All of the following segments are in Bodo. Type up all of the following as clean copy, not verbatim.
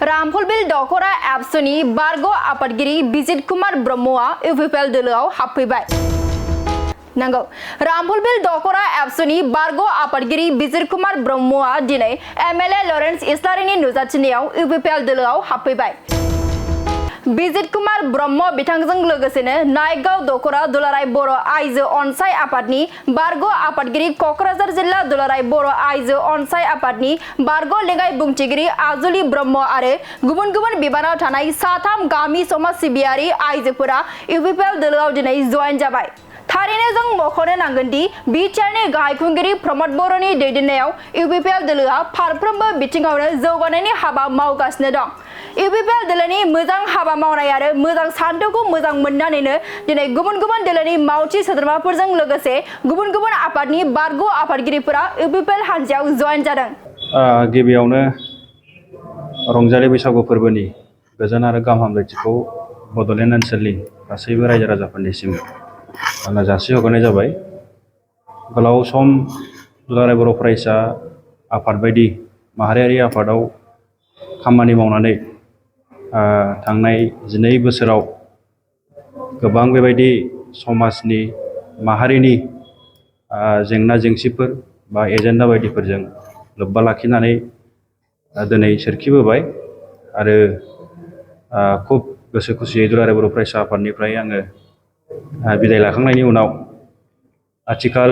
रामफलबिल दखरा एबसुनि बारग' आफादगिरि बिजित कुमार ब्रह्मआ UPPL दोलोआव हाबफैबाय। नंगौ, रामफलबिल दखरा एबसुनि बारग' आफादगिरि बिजित कुमार ब्रह्मआ दिनै MLA लरेन्स इस्लारिनि नुजाथिनायाव UPPL दोलोआव हाबफैबाय। बिजित कुमार ब्रह्म बिथांजों लोगोसेनो नायगाव दखरा दुलाराय बर' आइजो अनसाय आफादनि बारग' आफादगिरि क'क्राझार जिल्ला दुलाराय बर' आइजो अनसाय आफादनि बारग' लेङाइ बुंथिगिरि आजुलि ब्रह्म आरो गुबुन गुबुन बिबानाव थानाय साथाम गामि समाज सिबियारि आइजोफोरा UPPL दोलोआव दिनै जयेन जाबाय। थारैनो जों मख'नो नांगोन दि बिटिआरनि गाहाय खुंगिरि प्रमद बर'नि दैदेननायाव UPPL दोलोआ फारफ्रोमबो बिथिङावनो जौगानायनि हाबा मावगासिनो दं। UPPL दोलोनि मोजां हाबा मावनाय आरो मोजां सान्थौखौ मोजां मोननानैनो दिनै गुबुन गुबुन दोलोनि मावथि सोद्रोमाफोरजों लोगोसे गुबुन गुबुन आफादनि बारग' आफादगिरिफोरा UPPL हान्जायाव जयेन जादों। गिबियावनो रंजालि बैसागु फोरबोनि गोजोन आरो गाहाम हामलायथिखौ बड'लेण्ड ओनसोलनि गासैबो रायजो राजाफोरनिसिम आङो जासिहरनाय जाबाय। गोलाव सम दुलाराय बर' फरायसा आफाद बायदि माहारियारि आफादाव खामानि मावनानै थांनाय 12 बोसोराव गोबां बेबायदि समाजनि माहारिनि जेंना जेंसिफोर बा एजेन्डा बायदिफोरजों लोब्बा लाखिनानै दिनै सोरखिबोबाय आरो खुब गोसो खुसियै दुलाराय बर' फरायसा आफादनिफ्राय आङो बिदाय लाखांनायनि उनाव आथिखाल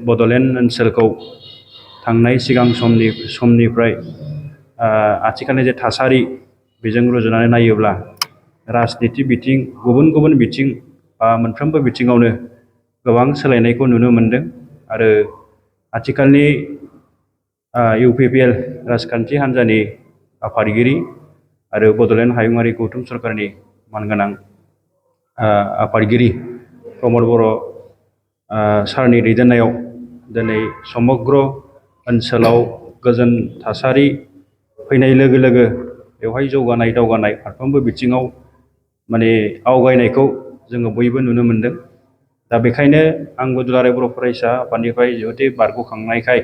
बड'लेण्ड ओनसोलखौ थांनाय सिगां समनिफ्राय आथिखालनि जे थासारि बेजों रुजुनानै नायोब्ला राजनिति बिथिं गुबुन गुबुन बिथिं मोनफ्रोमबो बिथिङावनो गोबां सोलायनायखौ नुनो मोनदों आरो आथिखालनि UPPL राजखान्थि हान्जानि आफादगिरि आरो बड'लेण्ड हायुङारि गौथुम सरकारनि मानगोनां आफादगिरि प्रमद बर' सारनि दैदेननायाव दिनै समग्र ओनसोलाव गोजोन थासारि फैनाय लोगो लोगो बेवहाय जौगानाय दावगानाय फारफ्रोमबो बिथिङाव माने आवगायनायखौ जोङो बयबो नुनो मोनदों। दा बेखायनो आंबो दुलाराय बर' फरायसा आफादनिफ्राय जिहेतु बारग'खांनायखाय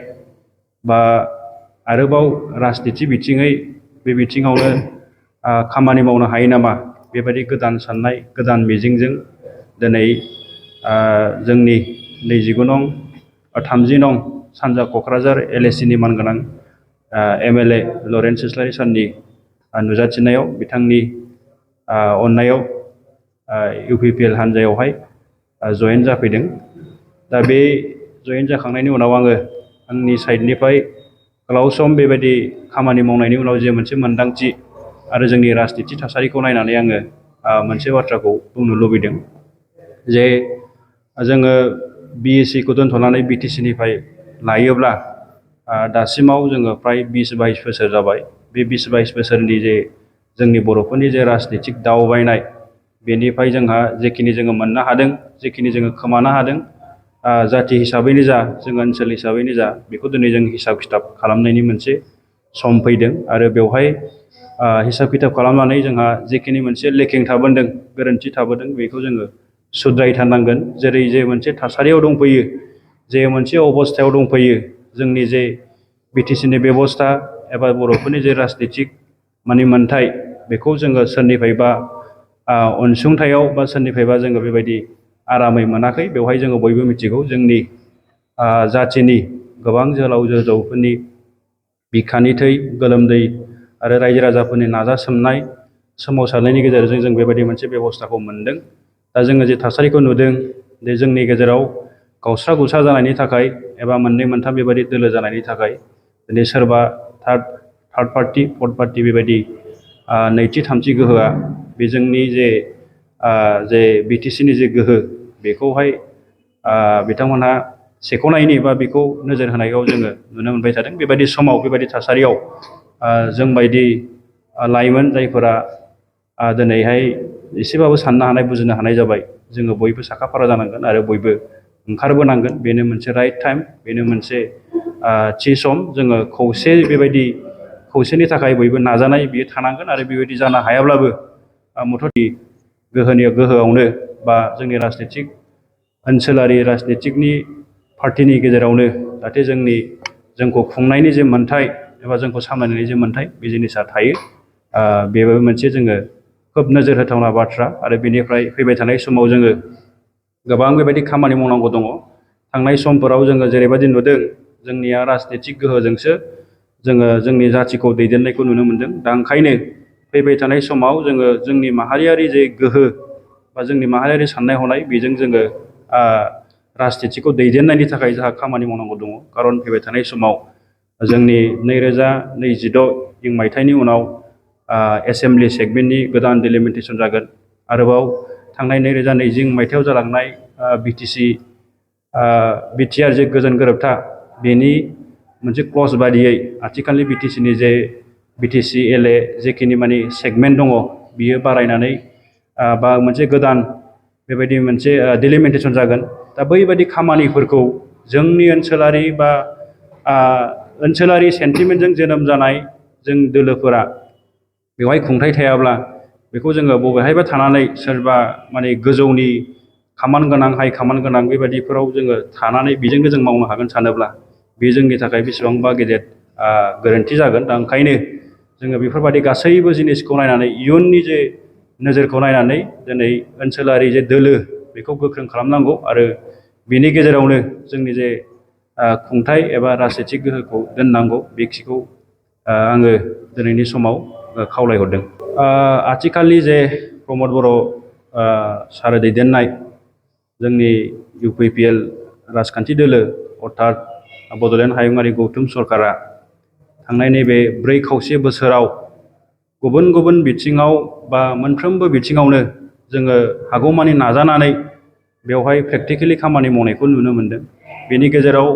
बा आरोबाव राजनिति बिथिङै बे बिथिङावनो खामानि मावनो हायो नामा बेबायदि गोदान साननाय गोदान मिजिंजों दिनै जोंनि 29 नं 30 नं सानजा क'क्राझार LACनि मानगोनां MLA लरेन्स इस्लारि सारनि नुजाथिनायाव बिथांनि अननायाव UPPL हान्जायावहाय जयेन जाफैदों। दा बे जयेन जाखांनायनि उनाव आङो आंनि साइडनिफ्राय गोलाव सम बेबायदि खामानि मावनायनि उनाव जे मोनसे मोन्दांथि आरो जोंनि राजनिति थासारिखौ नायनानै आङो मोनसे बाथ्राखौ बुंनो लुबैदों जे जोङो BSc खौ दोनथ'नानै BTC निफ्राय लायोब्ला दासिमाव जोङो फ्राय 20-22 बोसोर जाबाय। बे 20-22 बोसोरनि जे जोंनि बर'फोरनि जे राजनितिक दावबायनाय बेनिफ्राय जोंहा जेखिनि जोङो मोननो हादों जेखिनि जोङो खोमानो हादों जाथि हिसाबैनो जा जों ओनसोल हिसाबैनो जा बेखौ दिनै जों हिसाब खिथाब खालामनायनि मोनसे सम फैदों आरो बेवहाय हिसाब खिथाब खालामनानै जोंहा जेखिनि मोनसे लेकिं थाबोदों गोरोन्थि थाबोदों बेखौ जोङो सुद्रायथारनांगोन। जेरै जे मोनसे थासारियाव दंफैयो जे मोनसे अबस्थायाव दंफैयो जोंनि जे BTC नि बेबस्था एबा बर'फोरनि जे राजनितिक माने मोन्थाय बेखौ जोङो सोरनिफ्रायबा अनसुंथायाव बा सोरनिफ्रायबा जोङो बेबायदि आरामै मोनाखै। बेवहाय जोङो बयबो मिथिगौ जोंनि जाथिनि गोबां जोहोलाव जोहोलावफोरनि बिखानि थै गोलोमदै आरो रायजो राजाफोरनि नाजासोमनाय सोमावसारनायनि गेजेरजों जों बेबायदि मोनसे बेबस्थाखौ मोनदों। दा जोङो जे थासारिखौ नुदों जे जोंनि गेजेराव गावस्रा गुस्रा जानायनि थाखाय एबा मोननै मोनथाम बेबायदि दोलो जानायनि थाखाय दिनै सोरबा थार्ड पार्टि फर्थ पार्टि बेबायदि नैथि थामथि गोहोआ बे जोंनि जे BTC नि जे गोहो बेखौहाय बिथांमोनहा सेख'नायनि बा बेखौ नोजोर होनायाव जोङो नुनो मोनबाय थादों। बेबायदि समाव बेबायदि थासारियाव जोंबायदि लाइमोन जायफोरा दिनैहाय एसेबाबो साननो हानाय बुजिनो हानाय जाबाय जोङो बयबो साखाफारा जानांगोन आरो बयबो ओंखारबोनांगोन। बेनो मोनसे राइट टाइम, बेनो मोनसे थि सम। जोङो खौसे बेबायदि खौसेनि थाखाय बयबो नाजानाय बियो थानांगोन आरो बेबायदि जानो हायाब्लाबो मथ'दि गोहोआवनो बा जोंनि राजनितिक ओनसोलारि राजनितिकनि पार्टिनि गेजेरावनो जाहाथे जोंखौ खुंनायनि जे मोन्थाय एबा जोंखौ सामलायनायनि जे मोन्थाय बे जिनिसा थायो। बेबो मोनसे जोङो खोब नोजोर होथावना बाथ्रा आरो बेनिफ्राय फैबाय थानाय समाव जोङो गोबां बेबायदि खामानि मावनांगौ दङ। थांनाय समफोराव जोङो जेरैबायदि नुदों जोंनिया राजनितिक गोहोजोंसो जोङो जोंनि जाथिखौ दैदेननायखौ नुनो मोनदों। दा ओंखायनो फैबाय थानाय समाव जोङो जोंनि माहारियारि जे गोहो बा जोंनि माहारियारि साननाय हनाय बेजों जोङो राजनितिखौ दैदेननायनि थाखाय जोंहा खामानि मावनांगौ दङ। खारन फैबाय थानाय समाव जोंनि 2026 मायथाइनि उनाव एसेम्बलि सेगमेन्टनि गोदान डिलिमिटेसन जागोन। आरोबाव थांनाय 2020 मायथाइयाव जालांनाय बिटिआर जे गोजोन गोरोबथा बेनि मोनसे क्लज बादियै आथिखालनि बिटिसिनि जे बिटिसि एलए जेखिनि माने सेगमेन्ट दङ बियो बारायनानै बा मोनसे गोदान बेबायदि मोनसे डिलिमिटेसन जागोन। दा बैबायदि खामानिफोरखौ जोंनि ओनसोलारि बा ओनसोलारि सेन्टिमेन्टजों जोनोम जानाय जों दोलोफोरा बेवहाय खुंथाय थायाब्ला बेखौ जोङो बबेहायबा थानानै सोरबा माने गोजौनि खामान गोनां हाइ खामान गोनां बेबायदिफोराव जोङो थानानै बेजोंनो जों मावनो हागोन सानोब्ला बे जोंनि थाखाय बेसेबांबा गेदेर गोरोन्थि जागोन। दा ओंखायनो जोङो बेफोरबायदि गासैबो जिनिसखौ नायनानै इयुननि जे नोजोरखौ नायनानै दिनै ओनसोलारि जे दोलो बेखौ गोख्रों खालामनांगौ आरो बेनि गेजेरावनो जोंनि जे खुंथाय एबा राजनितिक गोहोखौ दोननांगौ बेखिखौ आङो दिनैनि समाव खावलायहरदों। आथिखालनि जे प्रमद बर' सार दैदेननाय जोंनि UPPL राजखान्थि दोलो अर्थात बड'लेण्ड हायुङारि गौथुम सरकारा थांनाय नैबे 4 बोसोराव गुबुन गुबुन बिथिङाव बा मोनफ्रोमबो बिथिङावनो जोङो हागौमानि नाजानानै बेवहाय प्रेक्टिकेलि खामानि मावनायखौ नुनो मोनदों। बेनि गेजेराव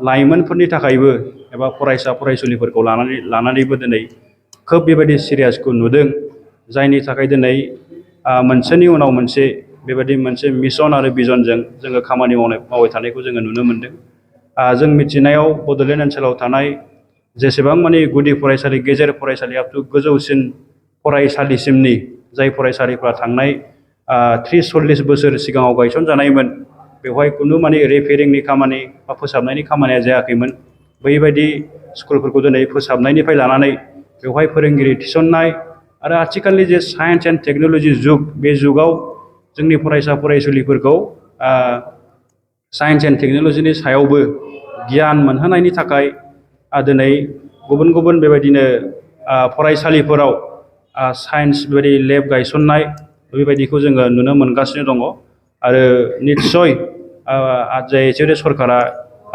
लाइमोनफोरनि थाखायबो एबा फरायसा फरायसुलिफोरखौ लानानैबो दिनै खोब बेबायदि सिरियासखौ नुदों। जायनि थाखाय दिनै मोनसेनि उनाव मोनसे बेबायदि मोनसे मिशन आरो भिजनजों जोङो खामानि मावबाय थानायखौ जोङो नुनो मोनदों। जों मिथिनायाव बड'लेण्ड ओनसोलाव थानाय जेसेबां माने गुदि फरायसालि गेजेर फरायसालि आप टु गोजौसिन फरायसालिसिमनि जाय फरायसालिफ्रा थांनाय 30-40 बोसोर सिगाङाव गायसनजानायमोन बेवहाय खुनु माने रिपेयारिंनि खामानि बा फोसाबनायनि खामानिया जायाखैमोन। बैबायदि स्कुलफोरखौ दिनै फोसाबनायनिफ्राय लानानै बेवहाय फोरोंगिरि थिसननाय आरो आथिखालनि जे साइन्स एन्ड टेक्न'लजि जुग बे जुगाव जोंनि फरायसा फरायसुलिफोरखौ साइन्स एन्ड टेक्न'लजिनि सायावबो गियान मोनहोनायनि थाखाय दिनै गुबुन गुबुन बेबायदिनो फरायसालिफोराव साइन्स बेबायदि लेब गायसननाय बेबायदिखौ जोङो नुनो मोनगासिनो दङ। आरो निस्सय जे सरकारा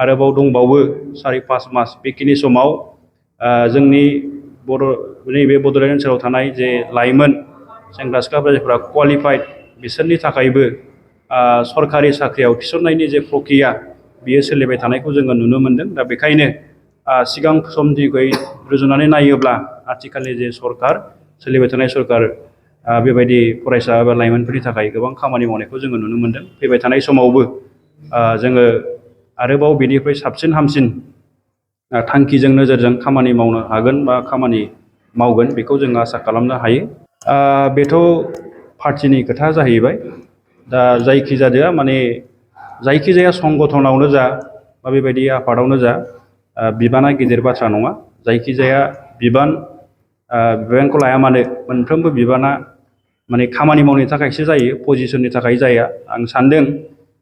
आरोबाव दंबावो 4-5 मास बेखिनि समाव जोंनि नैबे बड'लेण्ड ओनसोलाव थानाय जे लाइमोन सेंग्रा सिख्लाफोर जायफोरा क्वालिफाइड बिसोरनि थाखायबो सरकारि साख्रियाव थिसननायनि जे प्रक्रिया बियो सोलिबाय थानायखौ जोङो नुनो मोनदों। दा बेखायनो सिगां समनिख्रुइ रुजुनानै नायोब्ला आथिखालनि जे सरकार सोलिबाय थानाय सरकार बेबायदि फरायसा एबा लाइमोनफोरनि थाखाय गोबां खामानि मावनायखौ जोङो नुनो मोनदों। फैबाय थानाय समावबो जोङो आरोबाव बेनिफ्राय साबसिन हामसिन थांखिजों नोजोरजों खामानि मावनो हागोन बा खामानि मावगोन बेखौ जों आसा खालामनो हायो। बेथ' पार्टिनि खोथा जाहैबाय। दा जायखिजाया माने जायखिजाया संगठनावनो जा बा बेबायदि आफादावनो जा बिबाना गिदिर बाथ्रा नङा। जायखिजाया बिबानखौ लाया मानो मोनफ्रोमबो बिबाना माने खामानि मावनो थाखायसो जायो, पजिसननि थाखाय जाया। आं सान्दों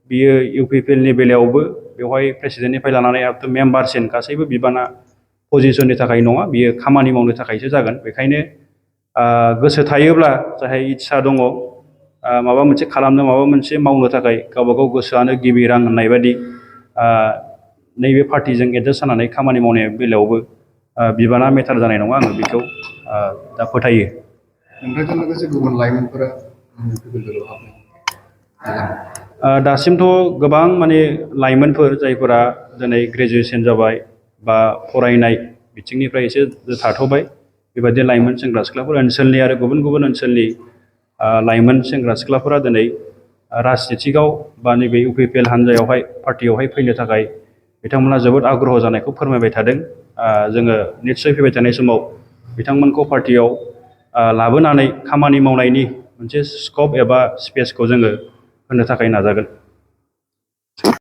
बियो UPPLनि बेलायावबो बेवहाय प्रेसिडेन्टनिफ्राय लानानै आप टु मेम्बारसिम गासैबो बिबाना पजिसननि थाखाय नङा, बियो खामानि मावनो थाखायसो जागोन। बेखायनो गोसो थायोब्ला जाय इस्सा दङ माबा मोनसे खालामनो माबा मोनसे मावनो थाखाय गावबागाव गोसोआनो गिबि रां होननाय बादि नैबे पार्टिजों एडजास्ट जानानै खामानि मावनाय बेलायावबो बिबाना मेटार जानाय नङा, आङो बेखौ दा फोथायो। नोंथांजों लोगोसे गुबुन लाइमोनफोरा दासिमथ' गोबां माने लाइमोनफोर जायफोरा दिनै ग्रेजुवेसन जाबाय बा फरायनाय बिथिंनिफ्राय एसे थाथ'बाय बेबायदि लाइमोन सेंग्रा सिख्लाफोर ओनसोलनि आरो गुबुन गुबुन ओनसोलनि लाइमोन सेंग्रा सिख्लाफोरा दिनै राजनितिकआव बा नैबे UPPL हान्जायावहाय पार्टियावहाय फैनो थाखाय बिथांमोना जोबोद आग्रह जानायखौ फोरमायबाय थादों। जोङो निस्सय फैबाय थानाय समाव बिथांमोनखौ पार्टियाव लाबोनानै खामानि मावनायनि मोनसे स्कप एबा स्पेसखौ जोङो होनो थाखाय नाजागोन।